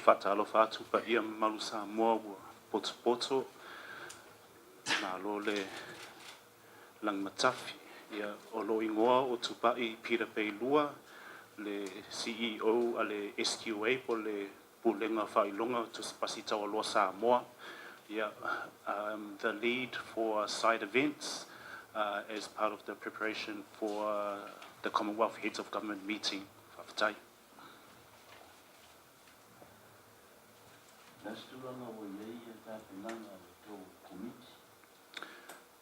Faatalofa atu paia mamalu Samoa ua potopoto, malo le lagimatafi. Ia, o lou igoa o Tupai Peter Beilua, le CEO a le SQA po o le Pulega o Faailoga o Tusipasi Taualoa Samoa. Ia, I'm the lead for side events as part of the preparation for the Commonwealth Heads of Government meeting. Faafetai. Le a se tulaga ua i ai le tapenaga a le tou Komiti?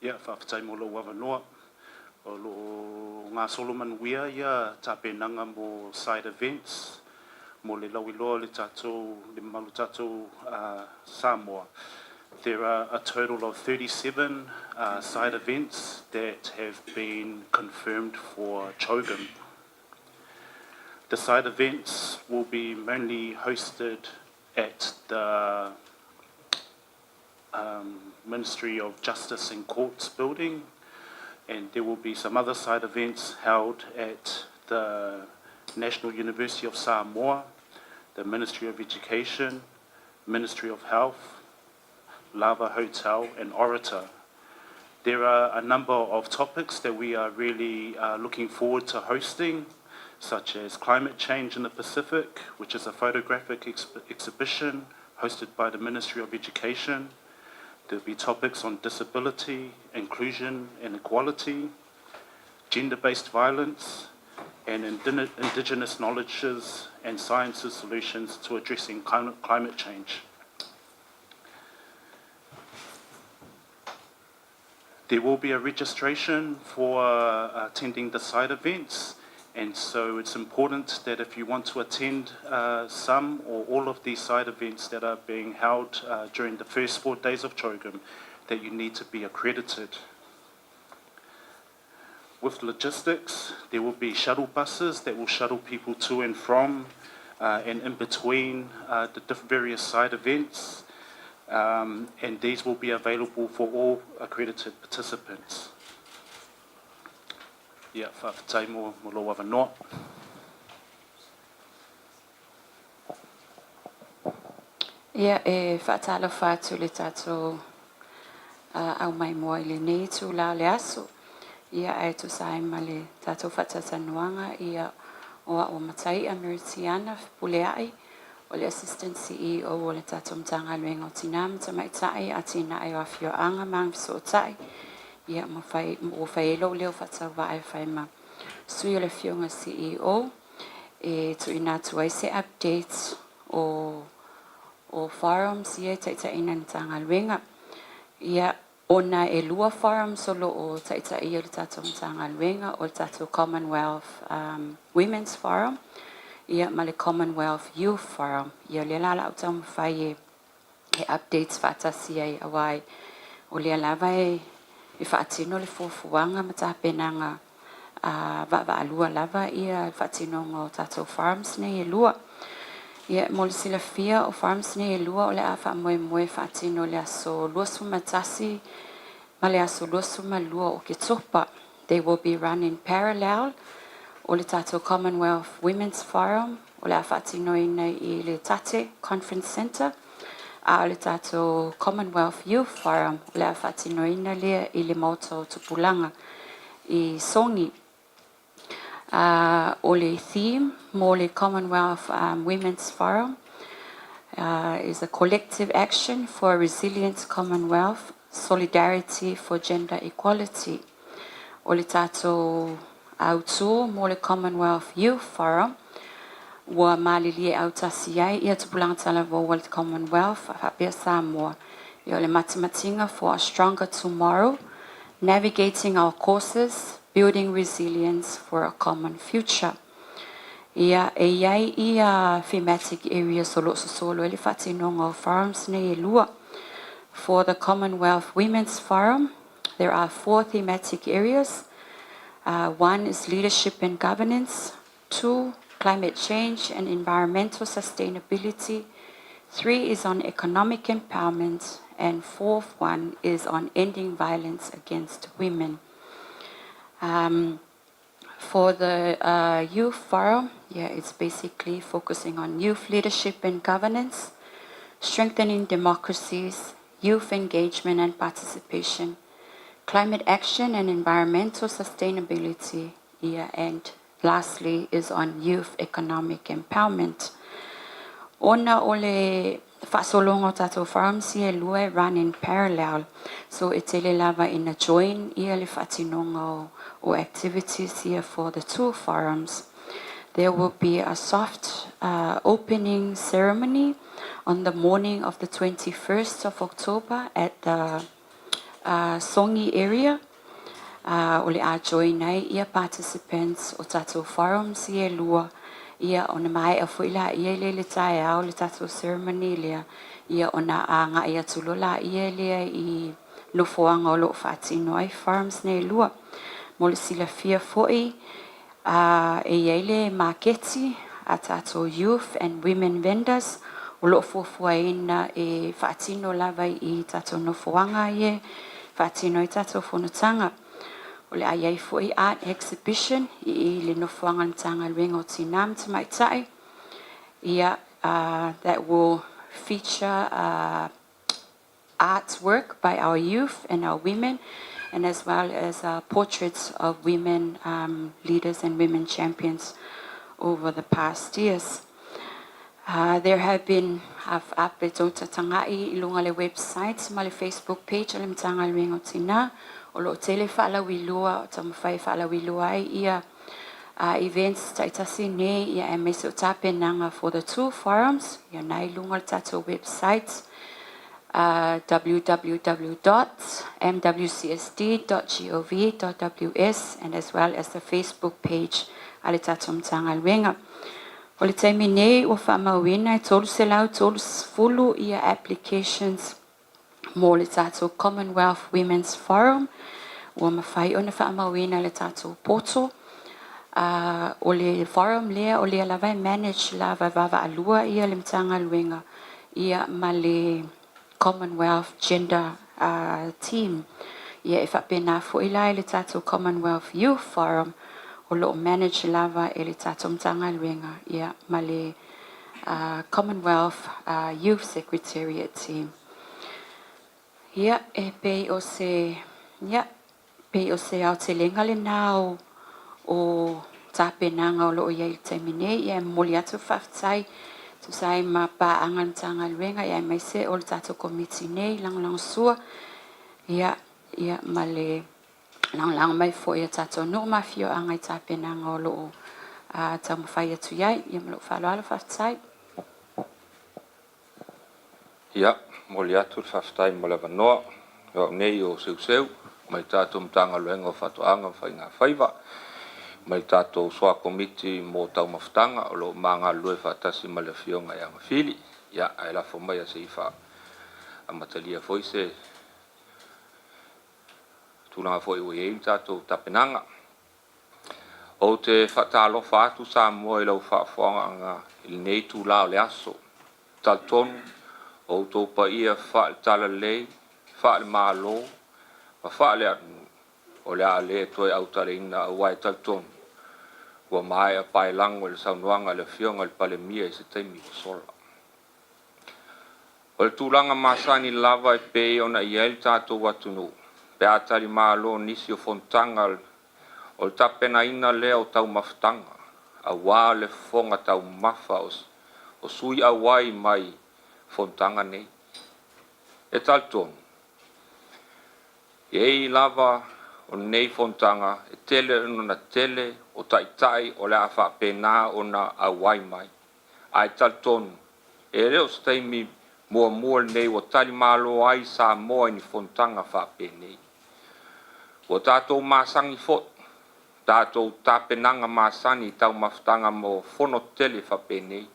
Ia, faafetai mo lou avanoa. O lo o gasolo manuia ia tapenaga mo side events mo le lauiloa o le tatou, le mamalu tatou Samoa. There are a total of 37 side events that have been confirmed for CHOGM. The side events will be mainly hosted at the Ministry of Justice and Courts building, and there will be some other side events held at the National University of Samoa, the Ministry of Education, Ministry of Health, Lava Hotel and Orator. There are a number of topics that we are really looking forward to hosting, such as climate change in the Pacific, which is a photographic exhibition hosted by the Ministry of Education. There'll be topics on disability, inclusion and equality, gender-based violence, and indigenous knowledges and sciences solutions to addressing climate change. There will be a registration for attending the side events, and so it's important that if you want to attend some or all of these side events that are being held during the first 4 days of CHOGM, that you need to be accredited. With logistics, there will be shuttle buses that will shuttle people to and from and in between the various side events, and these will be available for all accredited participants. Ia, faafetai mo lou avanoa. Ia, e faatalofa atu i le tatou aumaimoa i lenei itula o le aso. Ia, ae tusa ai ma le tatou faatalatalanoaga, ia, o au o Mataia Meritiana Fepuleai, o le Assistant CEO o le tatou Matagaluega o Tina ma Tamaitai, Atinae o Afioaga ma Agafesootai, ia, ma fai, ua fai ai lou leo faatauvaa e fai ma sui o le Afioga CEO e tuuina atu ai se update o forums ia e taitaiina e le Matagaluega. Ia, ona e lua forums o lo o taitaia le tatou Matagaluega, o le tatou Commonwealth Women's Forum, ia, ma le Commonwealth Youth Forum. Ia, o lea la o le a ou taumafai e updates faatasi ai, aua o lea lava e faatino le fuafuaga ma tapenaga vaavaalua lava ia le faatinoga o tatou forums nei e lua. Ia, mo le silafia, o forums nei e lua o le a faamoemoe faatino i le aso 21 ma le aso 22 o Oketopa. They will be run in parallel. O le tatou Commonwealth Women's Forum o le a faatinoina i le Tate Conference Centre, a o le tatou Commonwealth Youth Forum o le a faatinoina lea i le Maota o Tupulaga i Sogi. O le theme mo le Commonwealth Women's Forum is a collective action for a resilient Commonwealth, solidarity for gender equality. O le tatou autū mo le Commonwealth Youth Forum ua malilie autasi ai ia tupulaga talavou o le Commonwealth faapea Samoa. Ia, o le matimatiga for a stronger tomorrow, navigating our courses, building resilience for a common future. Ia, e i ai ia thematic areas o lo o sosolo ai le faatinoga o forums nei e lua. For the Commonwealth Women's Forum, there are four thematic areas. One is leadership and governance, two, climate change and environmental sustainability, three is on economic empowerment, and fourth one is on ending violence against women. For the youth forum, yeah, it's basically focusing on youth leadership and governance, strengthening democracies, youth engagement and participation, climate action and environmental sustainability, yeah, and lastly is on youth economic empowerment. Ona o le faasologa o tatou forums ia e lua e run in parallel. So e tele lava ina join ia le faatinoga o activities here for the two forums. There will be a soft opening ceremony on the morning of the 21st of October at the Songi area. O le a join ai ia participants o tatou forums ia e lua ia ona maea foi laia i le taeao le tatou ceremony lea ia ona agai atu loa laia lea i nofoaga o lo o faatino ai forums nei e lua. Mo le silafia foi e i ai le maketi a tatou youth and women vendors o lo o fuafuaina e faatino lava i tatou nofoaga ia faatino ai tatou fonotaga. O le a i ai foi art exhibition i le nofoaga o le Matagaluega o Tina ma Tamaitai ia that will feature artwork by our youth and our women, and as well as portraits of women leaders and women champions over the past years. There have been up e tou tataga'i i luga le website ma le Facebook page o le Matagaluega o Tina o lo o tele faalauiloa o taumafai e faalauiloa ai ia events taitasi nei ia aemaise o tapenaga for the two forums ia na i luga o le tatou website www.mwcsd.gov.ws and as well as the Facebook page a le tatou Matagaluega. O le taimi nei ua faamauina e 330 ia applications mo le tatou Commonwealth Women's Forum ua mafai ona faamauina le tatou portal. O le forum lea o lea lava e manage lava e vaavaalua ia le Matagaluega ia ma le Commonwealth Gender Team. Ia e faapena foi la i le tatou Commonwealth Youth Forum o lo o manage lava e le tatou Matagaluega ia ma le Commonwealth Youth Secretariat Team. Ia e pei o se ia pei o se aotelega lena o tapenaga o lo o i ai i le taimi nei ia e momoli atu le faafetai tusa ai ma paaga a le Matagaluega ia aemaise o le tatou Komiti nei lagolagosua ia ia ma le lagolago mai foi a tatou nuu ma afioaga i tapenaga o lo o taumafai atu i ai. Ia ma lou faaaloalo faafetai. Ia, momoli atu le faafetai mo le avanoa. O au nei o Seuseu mai le tatou Matagaluega o Faatoaga ma Faiga Faiva, mai le tatou Soa Komiti mo Taumafataga o lo o ma galulue faatasi ma le Afioga ia Gafili. Ia, ae lafo maia se i faamatalia foi se tulaga foi ua i ai le tatou tapenaga. Ou te faatalofa atu Samoa i lau faafofoga i lenei itula o le aso. Talitonu o outou paia faale-talalelei, faale-Malo ma faale-atunuu o le a le toe autaleina aua e talitonu ua maea paelago i le saunoaga a le Afioga i le Palemia i se taimi ua sola. O le tulaga masani lava e pei ona i ai le tatou atunuu pe a talimalo nisi o fonotaga o le tapenaina lea o taumafataga aua le fofoga taumafa o sui auai mai fonotaga nei. E talitonu, e i ai lava o lenei fonotaga e tele ona tele o taitai o le a faapena ona auai mai. Ae talitonu, e le o se taimi muamua lenei ua talimalo ai Samoa i ni fonotaga faapenei. Ua tatou masani foi, tatou tapenaga masani i taumafataga mo fono tele faapenei.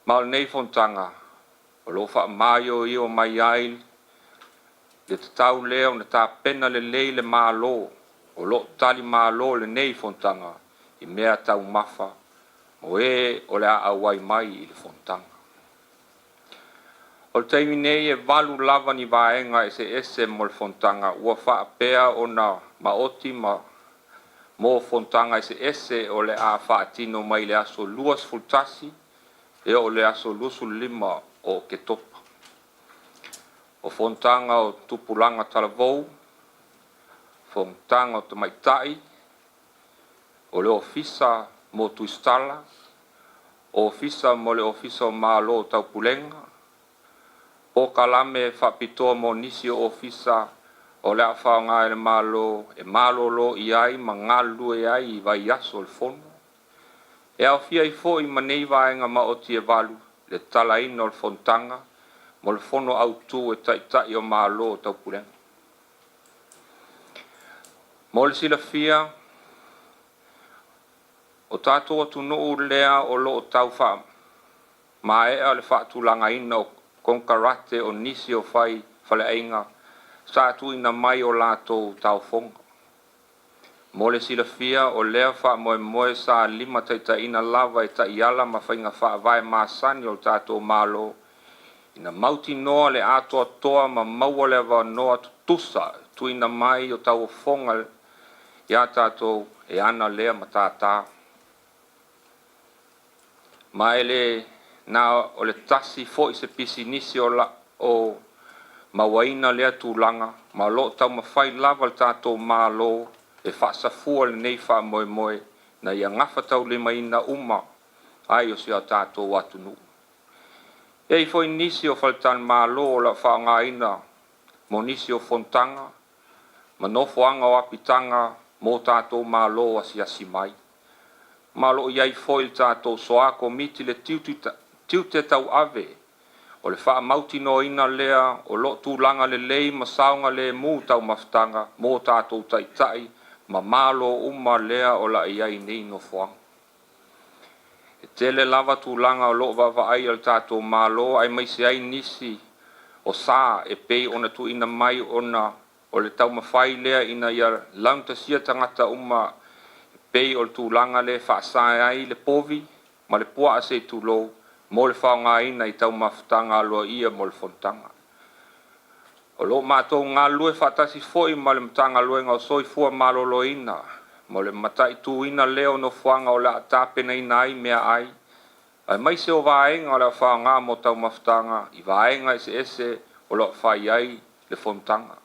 Ma o lenei fonotaga o lo o faamaioio mai ai le tatau lea ona tapena lelei le Malo o lo o talimalo lenei fonotaga i mea taumafa mo e o le a auai mai i le fonotaga. O le taimi nei e 8 lava ni vaega eseese mo le fonotaga ua faapea ona maoti ma mo fonotaga eseese o le a faatino mai le aso 21 e oo i le aso 25 o Oketopa. O fonotaga o tupulaga talavou, fonotaga o tamaitai, o le Ofisa mo Tusitala, Ofisa mo le Ofisa o Malo o Taupulega, polokalame faapitoa mo nisi o ofisa o le a faaaoga e le Malo e malolo i ai ma galulue ai i vaiaso o le fono. E aofia ai foi ma nei vaega maoti e valu le tatalaina o le fonotaga mo le fono autu e Taitai o Malo o Taupulega. Mo le silafia, o tatou atunuu lea o lo o tau faamaea le faatulagaina o konekarate o nisi o fai faleaiga sa tuuina mai o latou taofoga. Mo le silafia, o lea faamoemoe sa limataitaiina lava e taiala ma faiga faavae masani o le tatou Malo ina mautinoa le atoatoa ma maua le avanoa tutusa tuuina mai o tauofoga iā tatou e ana lea matata. Ma e le na o le tasi foi se pisinisi o la o mauaina lea tulaga, ma o lo o taumafai lava le tatou Malo e faasafua lenei faamoemoe ina ia gafataulimaina uma ai o si o tatou atunuu. E i ai foi nisi o faletalimalo o lo o faaaogaina mo nisi o fonotaga ma nofoaga o apitaga mo tatou malo asiasi mai. Ma o lo o i ai foi le tatou soa komiti le tiute tauave o le faamautinoaina lea o lo o tulaga lelei ma saogalemu taumafataga mo tatou taitai ma malo uma lea o le a i ai nei nofoaga. E tele lava tulaga o lo o vaavaai e le tatou Malo aemaise ai nisi o sa e pei ona tuuina mai ona o le taumafai lea ina ia laugatasia tagata uma e pei o le tulaga lea e faasa ai le povi ma le puaa se i tulou mo le faaaogaina i taumafataga aloaia mo le fonotaga. O lo o matou galulue faatasi foi ma le Matagaluega o Soifua Maloloina mo le mataituina lea o nofoaga o le a tapenaina ai meaai aemaise o vaega o le a faaaoga mo taumafataga i vaega eseese o lo o fai ai le fonotaga.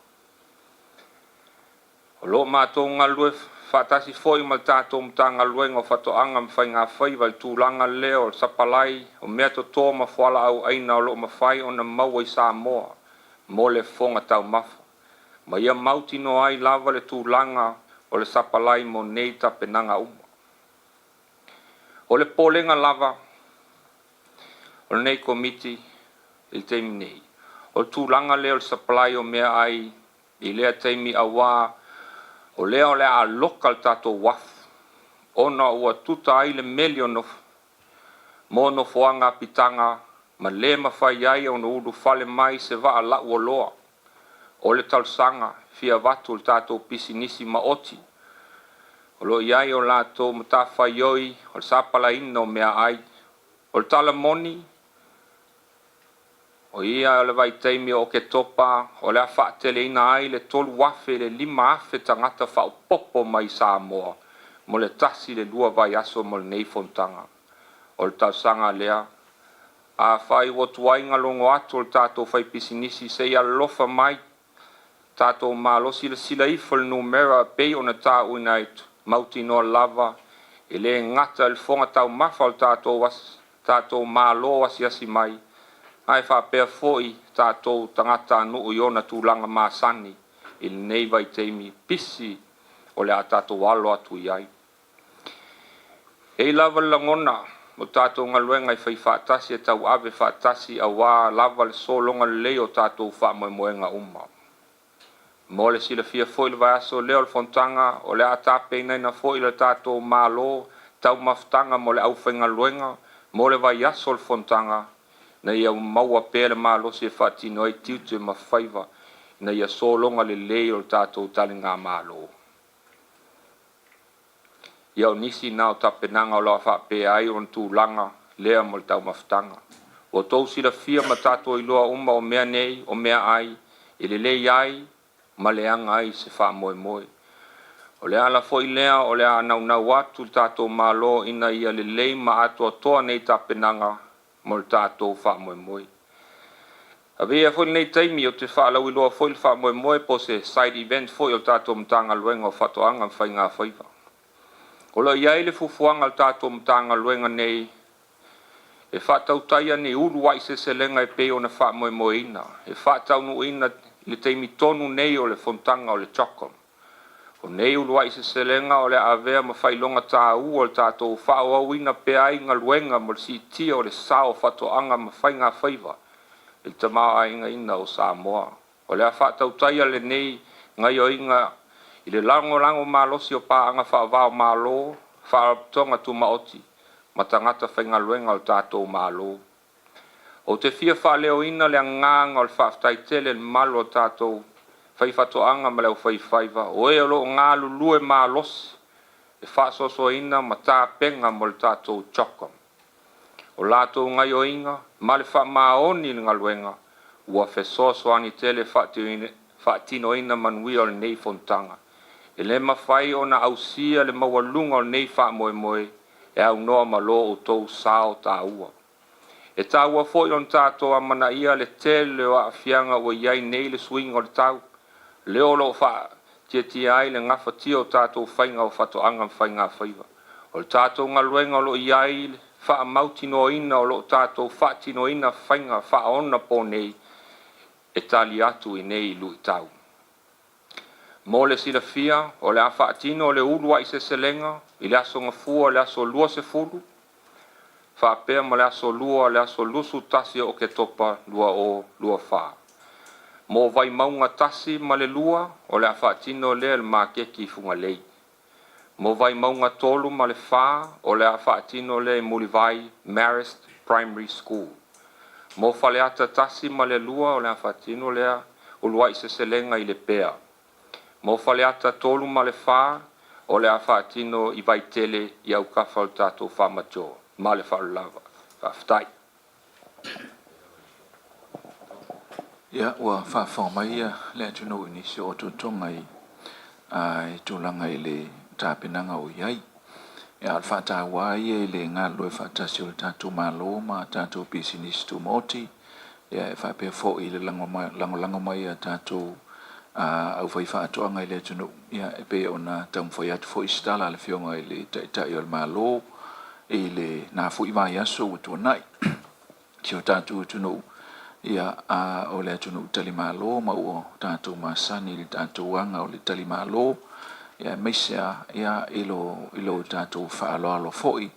O lo o matou galulue faatasi foi ma le tatou Matagaluega o Faatoaga ma Faiga Faiva i le tulaga lea o le sapalai o meatoto ma fualaau aina o lo o mafai ona maua i Samoa mo le fofoga taumafa, ma ia mautinoa ai lava le tulaga o le sapalai mo nei tapenaga uma. O le popolega lava o lenei Komiti i le taimi nei, o le tulaga lea o le supply o meaai i lea taimi, auā o lea o le a loka le tatou uafu ona ua tuta ai le meli o mo nofoaga apitaga ma le mafai ai ona ulufale mai se vaa lauoloa. O le talosaga fia avatu le tatou pisinisi maoti o lo o i ai o latou matafaioi o le sapalaiina o meaai. O le tala moni, o ia o le vaitaimi o Oketopa o le a faateleina ai le 3,000 i le 5,000 tagata faaopoopo mai Samoa mo le 1 i le 2 vaiaso mo lenei fonotaga. O le talosaga lea, afai ua tuai ona logo atu o le tatou faipisinisi, se i alolofa mai tatou Malo, silasila ifo i le numera pei ona tāuina ai, mautinoa lava e le gata i le fofoga taumafa o le tatou Malo asiasi mai, ae faapea foi tatou tagatanuu i ona tulaga masani i lenei vaitaimi pisi o le a tatou alo atu i ai. E i ai lava le lagona o tatou galuega e fai faatasi e tauave faatasi auā lava le sologa lelei o tatou faamoemoega uma. Mo le silafia foi, le vaiaso lea o le fonotaga o le a tapenaina foi le tatou Malo taumafataga mo le aufaigaluega mo le vaiaso o le fonotaga ina ia maua pea le malosi e faatino ai tiute ma faiva ina ia sologa lelei o le tatou taligamalo. Ia o nisi na o tapenaga o lo o faapea ai ona tulaga lea mo le taumafataga. Ua outou silafia ma tatou iloa uma o mea nei o meaai e lelei ai ma leaga ai se faamoemoe. O le ala foi lea o le a naunau atu le tatou Malo ina ia lelei ma atoatoa nei tapenaga mo le tatou faamoemoe. Avea foi lenei taimi ou te faalauiloa foi le faamoemoe po o se side event foi o le tatou Matagaluega o Faatoaga ma Faiga Faiva. O lo o i ai le fuafuaga a le tatou Matagaluega nei e faatautaia ni uluai seleselega e pei ona faamoemoeina e faataunuuina i le taimi tonu nei o le fonotaga o le CHOGM. O nei uluai seleselega o le a avea ma faailoga taua o le tatou faaauauina pea ai galuega mo le siitia o le sao o faatoaga ma faiga faiva i le tamaoaigaina o Samoa. O le a faatautaia lenei gaoioiga i le lagolago malosi o paaga faava-o-Malo, faalapotopotoga tumaoti ma tagata faigaluega a le tatou Malo. Ou te fia faaleoina le agaga o le faafetai tele i le mamalu o tatou faifaatoaga ma le aufaifaiva, o e o lo o galulue malosi e faasoasoaina ma tapena mo le tatou CHOGM. O latou gaoioiga ma le faamaoni i le galuega ua fesoasoani tele faatinoina manuia o lenei fonotaga. E le mafai ona ausia le maualuga o lenei faamoemoe e aunoa ma lo outou sao taua. E taua foi ona tatou amanaia le tele o aafiaga ua i ai nei le suiga o le tau, lea o lo o faatiatia ai le gafatia o tatou faiga o faatoaga ma faiga faiva. O le tatou galuega o lo o i ai le faamautinoaina o lo o tatou faatinoina faiga faaonaponei e tali atu i nei luitau. Mo le silafia, o le a faatino le uluai seleselega i le Aso Gafua, le aso 20, faapea ma le Aso Lua, le aso 21 o Oketopa 2024. Mo Vaimauga 1 ma le 2, o le a faatino lea i le maketi i Fugalei. Mo Vaimauga 3 ma le 4, o le a faatino lea i Mulivai Marist Primary School. Mo Faleata 1 ma le 2, o le a faatino lea uluai seleselega i Lepea. Mo Faleata 3 ma le 4, o le a faatino i Vaitele i autafa o le tatou Farmajor. Ma le faaaloalo lava. Faafetai. Ia, ua faafofoga mai le atunuu i nisi o otootoga i tulaga i le tapenaga o i ai. Ia, o le faataua lava ia i le galulue faatasi o le tatou Malo ma tatou pisinisi tumaoti, ia e faapea foi i le lagolago mai a tatou aufaifaatoaga i le atunuu, ia e pei ona taumafai atu foi se tala a le Afioga i le Taitai o le Malo i lena foi vaiaso ua tuanai. Si o tatou atunuu, ia, o le atunuu talimalo ma ua tatou masani i le tatou aga o le talimalo, ia, aemaise lava, ia, i lo tatou faaaloalo foi,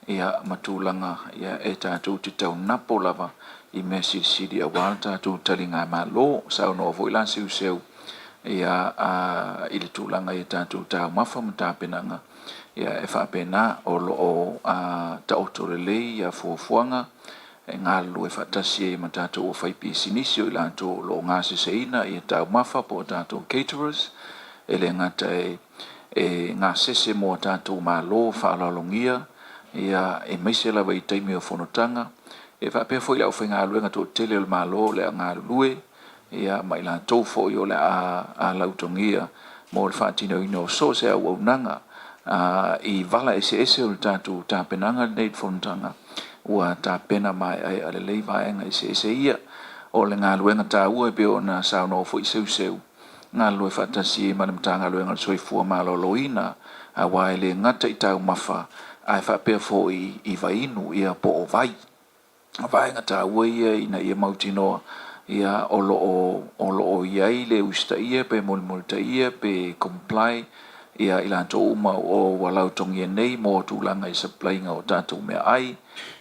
ia, ma tulaga, ia, e tatou te taunapo lava i mea silisili aua le tatou taligamalo. Saunoa foi la Seuseu, ia, i le tulaga i tatou taumafa ma tapenaga, ia, e faapena o lo o taoto lelei ia fuafuaga e galulue faatasi ai ma tatou aufaipisinisi o i latou o lo o gaseseina ia taumafa po o tatou caterers, e le gata e gasese mo tatou malo faaaloalogia, ia, aemaise lava i taimi o fonotaga, e faapea foi le aufaigaluega toatele o le Malo o le a galulue, ia, ma i latou foi o le a lautogia mo le faatinoina o so o se auaunaga i vala eseese o le tatou tapenaga lenei i le fonotaga ua tapena maeaea lelei vaega eseese ia. O le galuega taua e pei ona saunoa foi Seuseu, galulue faatasi ai ma le Matagaluega o le Soifua Maloloina, aua e le gata i taumafa ae faapea foi i vainu, ia, po o vai. Vaega taua ia ina ia mautinoa, ia, o lo o i ai le usitaia pe mulimulitaia pe comply, ia, i latou uma o ua lautogia nei mo tulaga i supplyga o tatou meaai,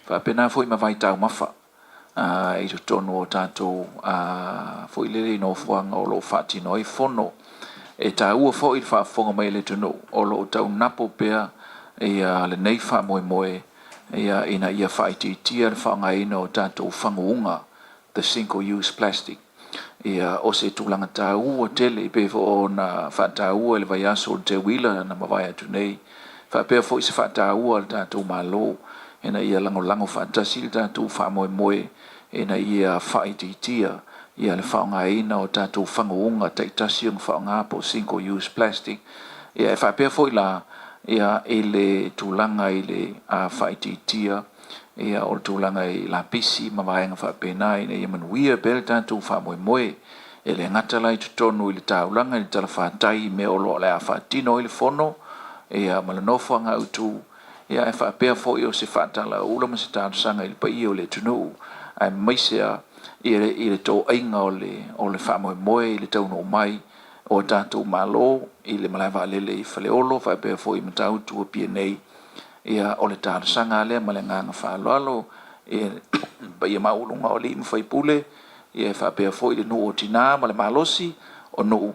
faapena foi ma vai taumafa i totonu o tatou foi lele i nofoaga o lo o faatino ai fono. E taua foi le faafofoga mai a le atunuu o lo o taunapo pea, ia, lenei faamoemoe, ia, ina ia faaitiitia le faaaogaina o tatou faguga, the single use plastic. Ia, o se tulaga taua tele pei foi ona faataua i le vaiaso o le Teuila na mavae atu nei, faapea foi se faataua a le tatou Malo ina ia lagolago faatasi le tatou faamoemoe ina ia faaitiitia, ia, le faaaogaina o tatou faguga taitasi ona faaaoga po o single use plastic. Ia, e faapea foi la, ia, i le tulaga i le faaitiitia, ia, o le tulaga i lapisi ma vaega faapena ina ia manuia pea le tatou faamoemoe. E le gata la i totonu i le taulaga i le talafatai i mea o lo o le a faatino ai le fono, ia, ma le nofoaga autu, ia, ae faapea foi o se faatalaula ma se talosaga i le paia o le atunuu, aemaise lava i le toaiga o le faamoemoe i le taunuu mai o a tatou Malo i le malae vaalele i Faleolo faapea foi i Matautu Apia nei. Ia, o le talosaga lava lea ma le agaga faaaloalo i le paia maualuga o alii ma faipule, ia e faapea foi le nuu o tina ma le malosi o nuu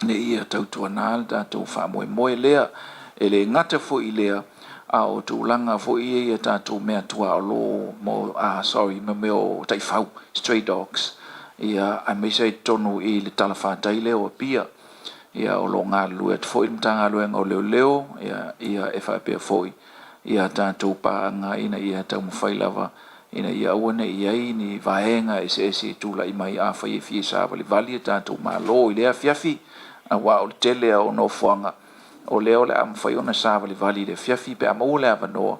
ina ia tautuana le tatou faamoemoe lea. E le gata foi i lea, a o tulaga foi ia i a tatou mea tuaolo mo, sorry, mo mea o taifau, stray dogs, ia, aemaise ai totonu i le talafatai lea o Apia. Ia, o lo o galulue atu foi le Matagaluega o Leoleo, ia, ia e faapea foi ia tatou paaga ina ia taumafai lava ina ia aua ne i i ai ni vaega eseese e tulai mai afai e fia savalivali a tatou Malo i lea afiafi, aua o le tele lava o nofoaga o lea o le a mafai ona savalivali i le afiafi pe a maua le avanoa,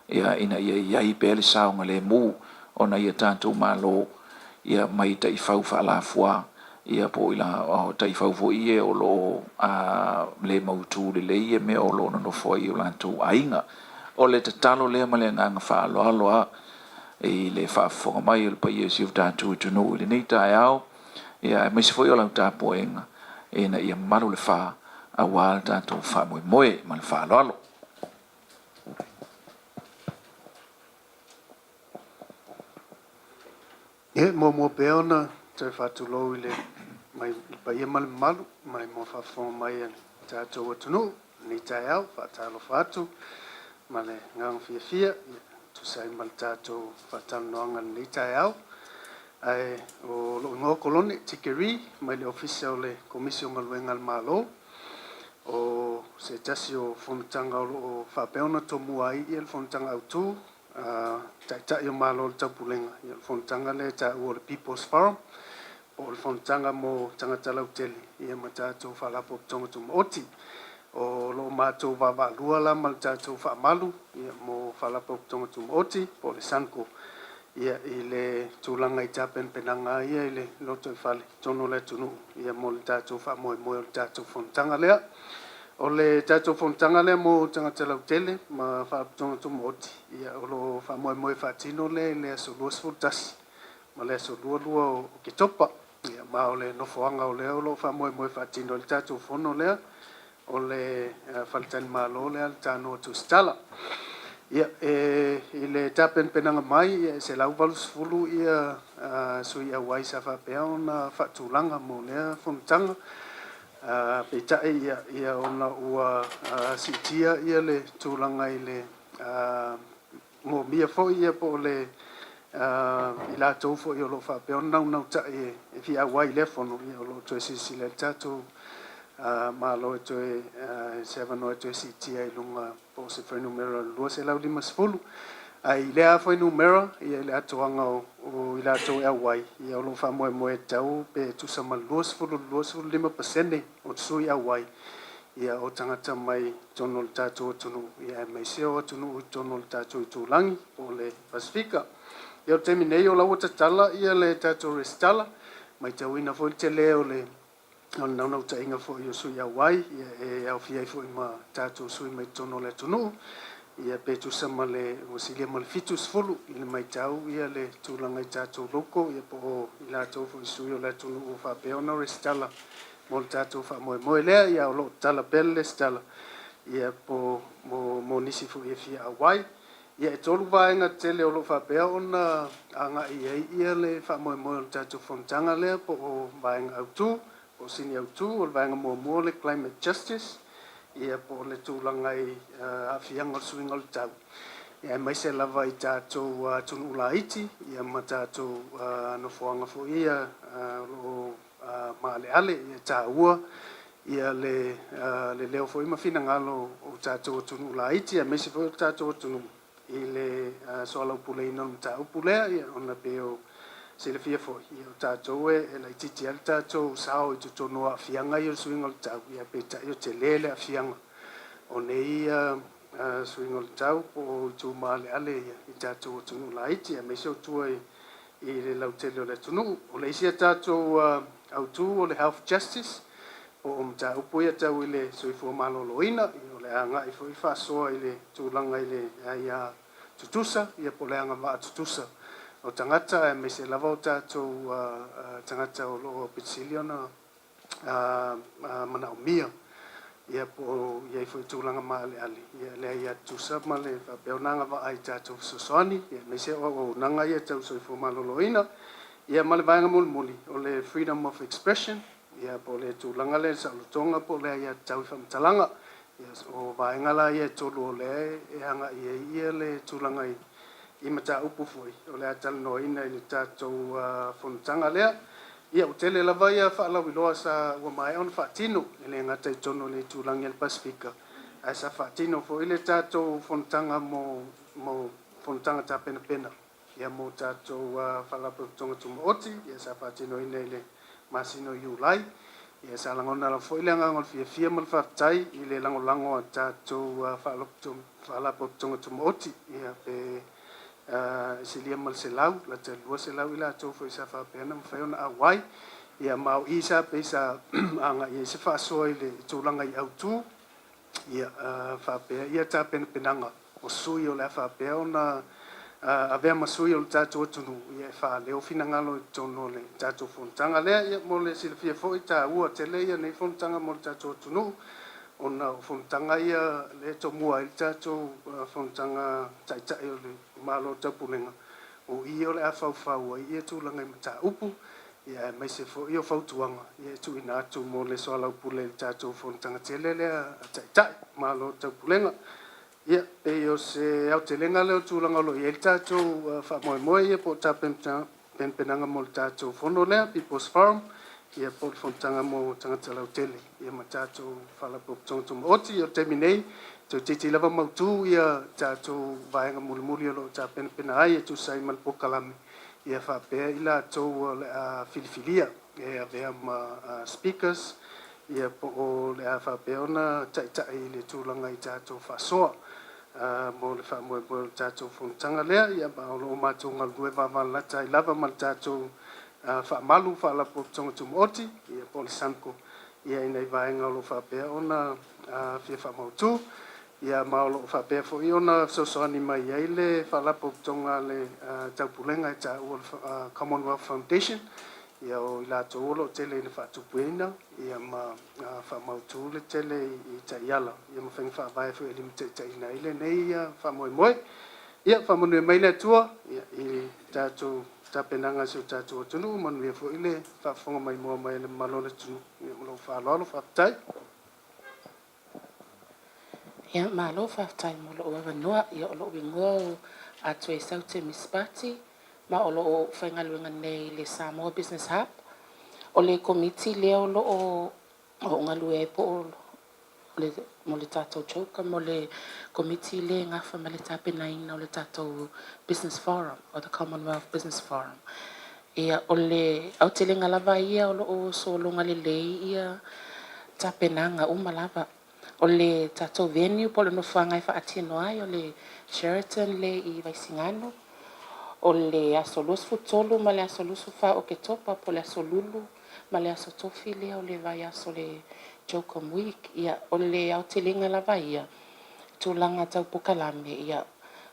ia, ina ia i ai pea le saogalemu o nai a tatou Malo, ia, mai taifau faalafua, ia, po o ila, o taifau foi ia o lo o le mautu lelei ia mea o lo o nonofo ai i o latou aiga. O le tatalo lea ma le agaga faaaloalo lava i le faafofoga mai o le paia o si o tatou atunuu i lenei taeao, ia, aemaise foi o lau tapuaiga ina ia malu le fa aua le tatou faamoemoe ma le faaaloalo. Ia, e muamua pea ona toe faatulou i le mai le paia ma le mamalu mai mo faafofoga mai a le tatou atunuu i lenei taeao. Faatalofa atu ma le agaga fiafia e tusa ai ma le tatou faatalanoaga i lenei taeao. Ae o lou igoa o Kolone Tikeri mai le Ofisa o le Komisi o Galuega a le Malo. O se tasi o fonotaga o lo o faapea ona tomua ai le fonotaga autu a Taitai o Malo o le Taupulega, ia o le fonotaga lea e taua o le People's Forum, po o le fonotaga mo tagata lautele ia ma tatou Faalapotopotoga Tumaoti. O lo o matou vaavaalua la ma le tatou faamalu ia mo Faalapotopotoga Tumaoti po o le SUNGO ia i le tulaga i tapenapenaga ia i le lotoifale i totonu o le atunuu ia mo le tatou faamoemoe o le tatou fonotaga lea. O le tatou fonotaga lea mo tagata lautele ma Faalapotopotoga Tumaoti, ia o lo o faamoemoe e faatino lea i le aso 21 ma le aso 22 o Oketopa. Ia, ma o le nofoaga o lea o lo o faamoemoe e faatino ai le tatou fono lea, o le faletalimalo lea a le Tanoa Tusitala. Ia, e i le tapenapenaga mai, ia, e 180 ia sui auai sa faapea ona faatulaga mo lea fonotaga. Peitai ia ona ua siitia ia le tulaga i le moomia foi ia po o le i latou foi o lo o faapea ona naunautai e fia auai i lea fono, ia o lo o toe silasila i le tatou Malo e toe se avanoa e toe siitia i luga po o se fuainumera o le 250. Ae i lea fuainumera ia i le atoaga o i latou e auai, ia o lo o faamoemoe e tatau pe tusa ma le 20 i le 25% o sui auai ia o tagata mai totonu o le tatou atunuu, ia aemaise o atunuu i totonu o le tatou itulagi po o le Pasefika. Ia o le taimi nei o la ua tatala ia le tatou resitala, matauina foi le tele o le naunautaiga foi o sui auai, ia e aofia ai foi ma tatou sui mai totonu o le atunuu, ia pe tusa ma le ua silia ma le 70 i le matau ia le tulaga i tatou local ia po o i latou foi sui o le atunuu faapea ona resitala mo le tatou faamoemoe lea. Ia o lo o tatala pea le resitala ia po mo nisi foi e fia auai. Ia e tolu vaega tetele o lo o faapea ona agai i ai ia le faamoemoe o le tatou fonotaga lea po o vaega autu, po o sini autu. O le vaega muamua o le climate justice, ia po o le tulaga i aafiaga o le suiga o le tau, ia aemaise lava i tatou atunuu laiti ia ma tatou nofoaga foi ia o lo o maaleale. Ia e taua ia le leo foi ma finagalo o tatou atunuu laiti aemaise foi o le tatou atunuu i le soalaupuleina o le mataupu lea, ia ona pei o Silafia foi, ia, o tatou e laitiiti lava le tatou sao i totonu o aafiaga ia o le suiga o le tau, ia peitai o tele le aafiaga o nei suiga o le tau po o itu maaleale ia i tatou atunuu laiti, aemaise o tua i le lautele o le atunuu. O le isi a tatou autu o le health justice, po o mataupu ia tau i le soifua maloloina, o le agai foi faasoa i le tulaga i le aia tutusa, ia po o le agavaa tutusa o tagata, aemaise lava o tatou tagata o lo o aupito sili ona manaomia, ia po o i ai foi tulaga maaleale, ia le aia tutusa ma le faapea ona agavaa i tatou fesoasoani, aemaise o auaunaga ia tau soifua maloloina. Ia ma le vaega mulimuli o le freedom of expression, ia po o le tulaga lea i le saolotoga po o le aiatatau i faamatalaga. Ia, o vaega la ia e tolu o lea e agai ai ia le tulaga i mataupu foi o le a talanoaina i le tatou fonotaga lea. Ia, ua tele lava ia faalauiloa sa ua maea ona faatino, e le gata i totonu o le itulagi o le Pasefika, ae sa faatino foi le tatou fonotaga mo fonotaga tapenapena ia mo tatou Faalapotopotoga Tumaoti, ia sa faatinoina i le masina o Iulai. Ia sa lagona lava foi le agaga o le fiafia ma le faafetai i le lagolago a tatou Faalapotopotoga Tumaoti, ia pe silia ma le 100, lata i le 200 i latou foi sa faapea ona mafai ona auai. Ia ma o i sa pei sa agai ai se faasoa i le tulaga i autu, ia faapea ia tapenapenaga o sui o le a faapea ona avea ma sui o le tatou atunuu, ia e faaleo finagalo i totonu o le tatou fonotaga lea. Ia mo le silafia foi, taua tele ia nei fonotaga mo le tatou atunuu, ona o fonotaga ia lea e tomua ai le tatou fonotaga taitai o le Malo o Taupulega, o i o le a faufau ai ia tulaga i mataupu, ia aemaise foi o fautuaga ia e tuuina atu mo le soalaupule i le tatou fonotaga tele lea a taitai Malo o Taupulega. Ia, pei o se aotelega lea o tulaga o lo o i ai le tatou faamoemoe ia po o tapenapenaga mo le tatou fono lea, People's Forum, ia po o le fonotaga mo tagata lautele, ia ma tatou Faalapotopotoga Tumaoti. Ia o le taimi nei, toeitiiti lava mautu ia tatou vaega mulimuli o lo o tapenapena ai e tusa ai ma le polokalame, ia faapea i latou o le a filifilia e avea ma speakers, ia po o le a faapea ona taitai i le tulaga i tatou faasoa mo le faamoemoe o le tatou fonotaga lea. Ia ma o lo o matou galulue vavalalata ai lava ma le tatou faamalu Faalapotopotoga Tumaoti, ia po o le SUNCO, ia ina i vaega o lo o faapea ona fia faamautu. Ia ma o lo o faapea foi ona fesoasoani mai ai le Faalapotopotoga a le Taupulega e taua le Commonwealth Foundation, ia o i latou o lo o tele ina faatupeina ia ma faamautu le tele i taiala ia ma faiga faavae foi e limataitaiina ai lenei faamoemoe. Ia faamanuia mai le Atua ia, i tatou tapenaga a si o tatou atunuu, manuia foi le faafofoga maimoa mai a le mamalu o le atunuu. Ia, ma lou faaaloalo, faafetai. Ia, malo faafetai mo lou avanoa. Ia, o lou igoa o Atuesaute Mispati, ma o loo faigaluega nei i le Samoa Business Hub. O le komiti lea o loo o galue ai po o le, mo le tatou CHOGM, mo le komiti lea e gafa ma le tapenaina o le tatou Business Forum, o the Commonwealth Business Forum. Ia, o le aotelega lava ia o loo sologa lelei ia tapenaga uma lava. O le tatou venue po o le nofoaga e faatino ai o le Sheraton le i Vaisigano, o le aso 23 ma le aso 24 o Oketopa, po o le aso Lulu ma le aso Tofi lea o le vaiaso le CHOGM Week. Ia, o le aotelega lava ia, tulaga tau polokalame, ia,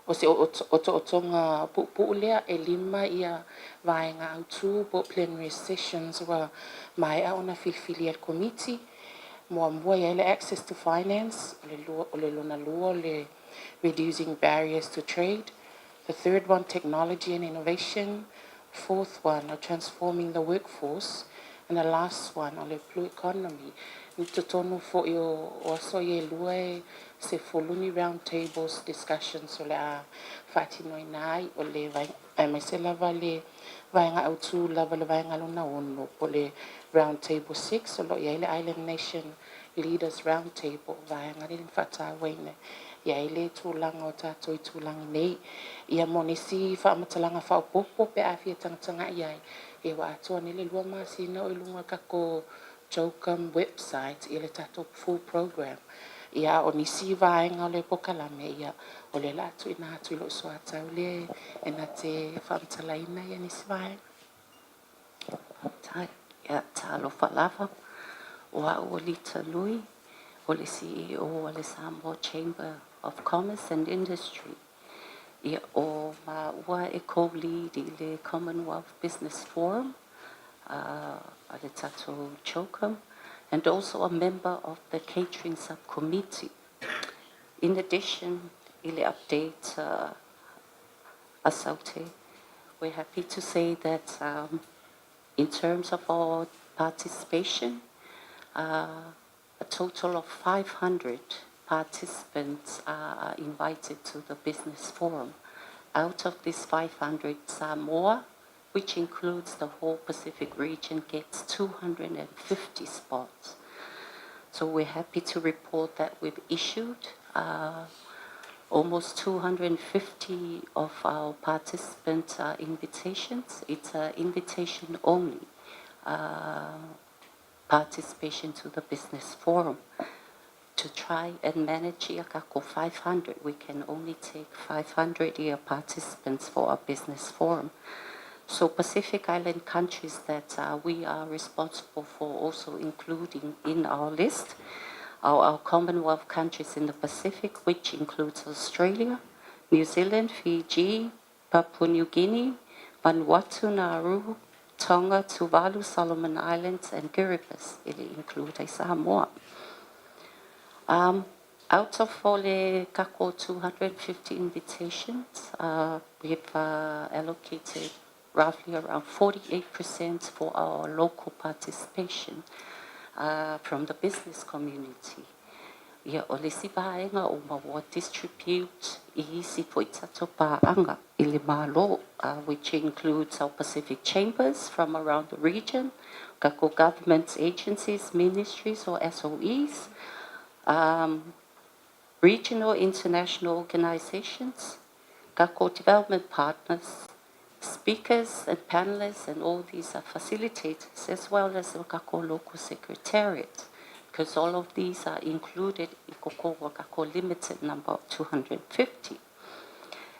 o se otootoga puupuu lea e 5 ia vaega autu po o plenary sessions ua maea ona filifilia e le komiti. Muamua i ai le access to finance, o le, lua, o le lona lua o le reducing barriers to trade, the third one technology and innovation, fourth one o transforming the workforce, and the last one o le blue economy. I totonu foi o aso ia e lua e 10 ni round tables discussions o le a faatinoina ai o le aemaise lava le vaega autu lava le vaega lona ono po le round table 6 o lo o i ai le Island Nation Leaders Round Table, vaega lea na faatauaina. i ai le tulaga o tatou itulagi nei. Ia mo nisi faamatalaga faaopoopo pe a fia tagatagai ai, ia ua atoa nei le 2 masina o i luga o le tatou CHOGM website ia le tatou full program. Ia a o nisi vaega o le polokalame, ia o lea o le a tuuina atu i lou soatau lea e na te faamatalaina ia nisi vaega. Faafetai. Ia, talofa lava. O au o Lita Lui, o le CEO o le Samoa Chamber of Commerce and Industry. Ia, o maua e co-lead i le Commonwealth Business Forum, a le tatou CHOGM, and also a member of the catering subcommittee. In addition, i le update a Saute, we're happy to say that in terms of our participation, a total of 500 participants are invited to the business forum. Out of this 500, Samoa, which includes the whole Pacific region, gets 250 spots. So we're happy to report that we've issued almost 250 of our participant invitations. It's an invitation only participation to the business forum. To try and manage ia kako 500, we can only take 500 ia participants for our business forum. So Pacific Island countries that we are responsible for also including in our list are our Commonwealth countries in the Pacific, which includes Australia, New Zealand, Fiji, Papua New Guinea, Vanuatu, Nauru, Tonga, Tuvalu, Solomon Islands, and Kiribati. E le include Samoa. Out of o le kako 250 invitations, we've allocated roughly around 48% for our local participation from the business community. Ia, o le isi vaega o maua distribute i isi foi tatou paaga i le Malo, which includes our Pacific chambers from around the region, kako government agencies, ministries or SOEs, regional international organizations, kako development partners, speakers and panelists, and all these are facilitators, as well as the kako local secretariat, because all of these are included in koko kako limited number of 250.